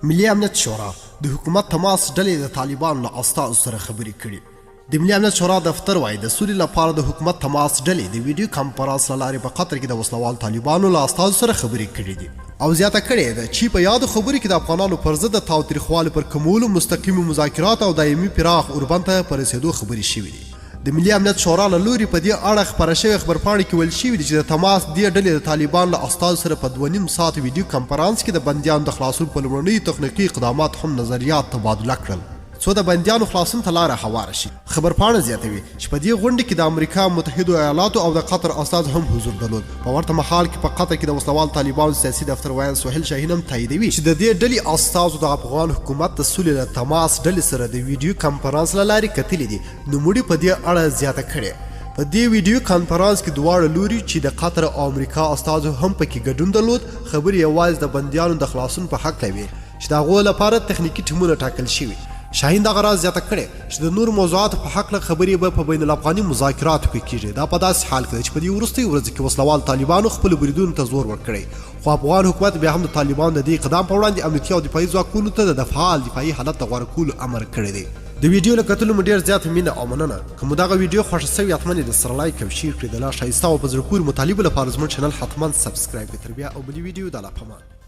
ملي امنیت شورا، د حکومت تماس ډلې د طالبانو له استازو سره خبرې کړي. د ملي امنیت شورا دفتر وايي، د سولې لپاره د حکومت تماس ډلې د ویډیو کانفرانس له لارې په قطر کې د وسلهوالو طالبانو له استازو سره خبرې کړې دي او زیاته کړې یې ده چې په یادو خبرو کې د افغانانو پر ضد د تاوتریخوالي پر کمولو، مستقیمو مذاکراتو او دایمي پراخ اوربند ته په رسېدو خبرې شوې دي. د ملي امنیت شورا له لوري په دې اړه خپره شوې خبرپاڼه کې ویل شوي دي چې د تماس دې ډلې د طالبانو له استازو سره په 2.5 ساعته ویډیو کنفرانس کې د بندیانو د خلاصون په لومړنیو تخنیکي اقداماتو هم نظریات تبادله کړل څو د بندیانو خلاصون ته لاره هواره شي. خبرپاڼه زیاتوي چې په دې غونډه کې د امریکا متحدو ایالاتو او د قطر استازو هم حضور درلود. په ورته مهال کې په قطر کې د وسله والو طالبانو سیاسي دفتر ویاند سهیل شاهین هم تاییدوي چې د دې ډلې استازو د افغان حکومت د سولې له تماس ډلې سره د ویډیو کنفرانس له لارې کتلي دي. نوموړي په دې اړه زیاته کړې، په دې ویډیو کانفرانس کې دواړو لوري چې د قطر او امریکا استازو هم په کې ګډون درلود، خبرې یوازې د بندیانو د خلاصون په هکله وې چې د هغو لپاره تخنیکي ټیمونه ټاکل شوي. شاهین دغه راز زیاته کړې چې د نورو موضوعاتو په هکله خبرې به په بین الافغاني مذاکراتو کې کیږي. دا په داسې حال کې ده چې په دې وروستیو ورځو کې وسله والو طالبانو خپلو بریدونو ته زور ورکړی، خو افغان حکومت بیا هم د طالبانو د دې اقدام په وړاندې امنیتي او دفاعي ځواکونو ته د فعال دفاعي حالت د غوره کولو امر کړی دی. د ویډیو له کتلو مو ډیر زیاته مینه او مننه. که مو دغه ویډیو خوښه شوې حتما یې درسره لایک او شیر کړئ. د لا ښایسته او په زړه پورې مطالبو لپاره زموږ چینل حتما سبسکرایب کړئ. تر بیا او بلې ویډیو د الله په امان.